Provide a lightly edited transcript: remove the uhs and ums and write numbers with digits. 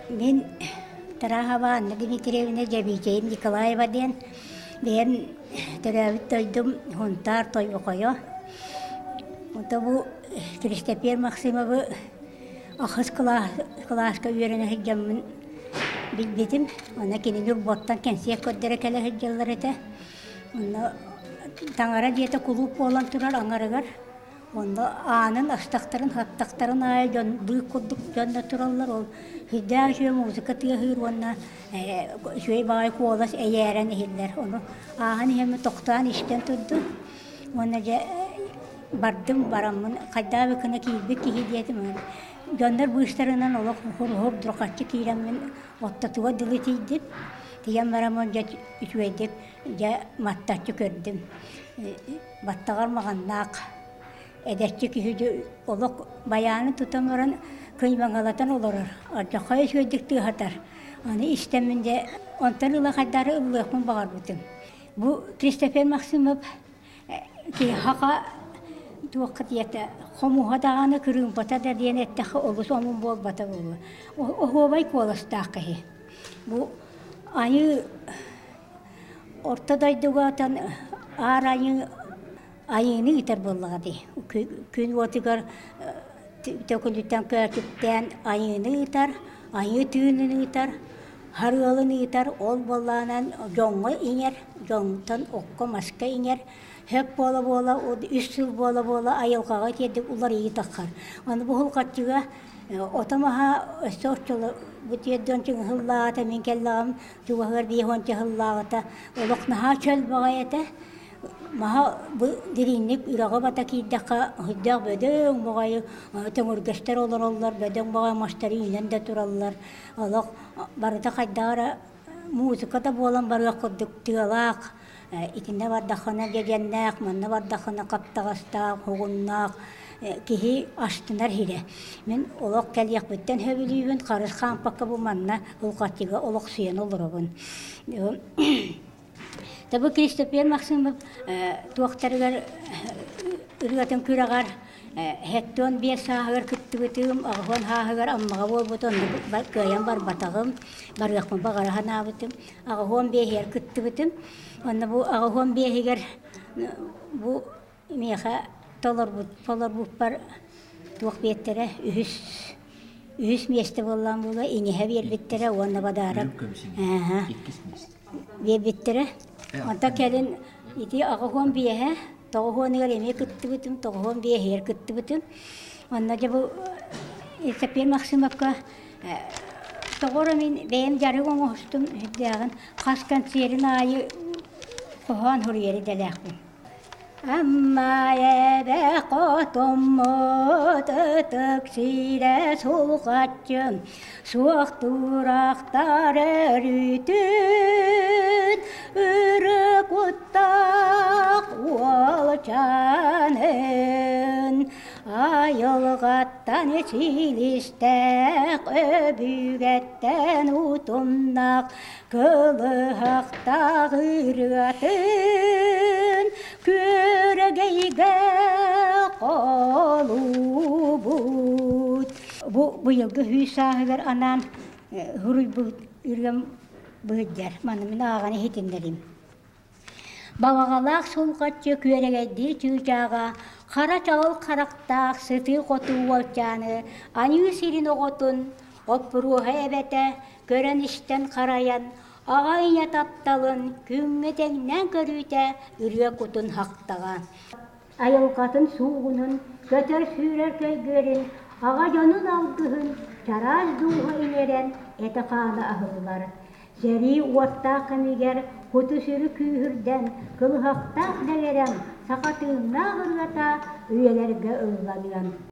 Мин Тарахова Анна Дмитриевна Дьэбиикэйим Николаева диэн бэйэм төрөөбүт дойдум Һунтаар Тойбохойо. Ото бу Киристэпиэр Максимовы ахыс кылааска үөрэнэ сылдьаммын билбитим. Онно кинини Урботтан кэнсиэр көрдөрө кэлэ сылдьаллар этэ. Онно таҥара дьиэтэ кулууп буолан турар аҥарыгар. Онно аанын астахтарын, хаттахтарын аайы дьон быык курдук дьонно тураллар. Ол сүрдээх үчүгэй музыка тыаһыыр уонна үчүгэй баҕайы куолас эйээрэн иһиллэр. Ону ааһан иһэммин тохтоон истэн турдум. Уонна дьэ бардым, бараммын хайдах эбит гына киирбит киһи диэтим. Дьоннор быыстарынан олох хур-хур дурҕаччы киирэммин ортотугар дылы тиийдим. Тиийэн бараммын дьэ үчүгэйдик дьэ маттаччы көрдүм. Баттаҕар маҕаннаах эдэрчи киһи олох байааны тутан баран кыймаҥалатан олорор, алдьархай үчүгэйдик тыаһатар. Аны истэммин дьэ онтон ыла хайдары ыллыахпын баҕарбытым. Бу Кристофер Максимов киһи туохха диэтэ хомуһа даҕаны кырыымпата да диэн эттэххэ олус омун буолбата буолуо. Оһуобай куоластаах киһи. Бу айыы Орто дойдуга отон аар айыы айыыны ыытар буоллаҕа дии. Күн уотугар төкүнүттэн көөчүктээн айыыны ыытар, айыы тыынын ыытар, харыалын ыытар, ол буоллаҕынан дьоҥҥо иҥэр, дьонтон окко-маска иҥэр, сөп буола-буола үс сыл буола-буола айылҕаҕа итиэрдик уларыйыы таххар. Аны бу уһулҕаччыга ото-маһа өссө оччолор бу тиэрдиэн чыҥыһыллаата мин кэллэҕим Чугаһыгар 50 сыллааҕыта олох наһаа чөл баҕайы этэ. Маһа бу дириҥник үрэҕи бата киирдэххэ өйдөөх бөдөҥ баҕайы төҥүргэстэр олороллор, бөдөҥ баҕайы мастар үүнэн да тураллар. Олох барыта хайдах эрэ музыка да буолан барыах курдук тыалаах, итиннэ бардаххына дьэдьэннээх, манна бардаххына хаптаҕастаах, хоҕуннаах киһи астынар иһирэ. Мин олох кэлиэхпиттэн сөбүлүүбүн, харыс хаампакка бу манна Улхатчыга олохсуйан олоробун. Табы Кристопер Максимов туохтарыгар ырыатын күрэҕэр 75 сааһыгар кыттыбытым, 80 сааһыгар Аммаҕа буолбут, онно кыайан барбатаҕым, барыахпын баҕара санаабытым. 85-игэр кыттыбытым. Онно бу 85-игэр бу миэхэ толорбут толорбуппар туох биэттэрэ үһүс үһүс миэстэ буоллаан буолуо иҥэһэ биэрбиттэрэ уонна бадаарак биэрбиттэрэ. Онтон кэлин ити 85-э 90-угар эмиэ кыттыбытым, 95-игэр кыттыбытым. Онно дьэ бу Исапия Максимовка тоҕо эрэ мин бэйэм дьарык оҥоһустум сүрдээҕин хас кэнсиэрин аайы хоһоон суруйар идэлээхпин. Амма эбэ хотоммут ытык сирэ сулҕаччым суох туурахтар өрүүтүн ыры куттаах уолчаанын айылҕаттан силистээх өбүгэттэн утумнаах Кылыһахтаах ырыатын күөрэгэйгэ холуубут. Бу быйылгы сүүс сааһыгар анаан суруйбут ырыам быһыдьар. Маны мин ааҕан иһитиннэрим. Балаҕалаах сулҕаччы күөрэгэйдии чыычааҕа хара чаҕыл харахтаах сытыы-хотуу уолчааны аньыы сирин оҕотун Оппуруоһа эбэтэ көрөн-истэн харайан, аҕа ийэ тапталын күҥҥэ тэҥнээн көрүүтэ ырыа кутун хахтаҕа. Айылҕатын суугунун, көтөр-сүүрэр көйгүөрүн, аҕа дьонун алгыһын чараас дууһа иҥэрэн этэ-хаана аһыллар. Сэрии уоттаах кэмигэр куту-сүрү күүһүрдэн, кылыһахтаах дэгэрэн саха тыыннаах ырыата үйэлэргэ ылланыан.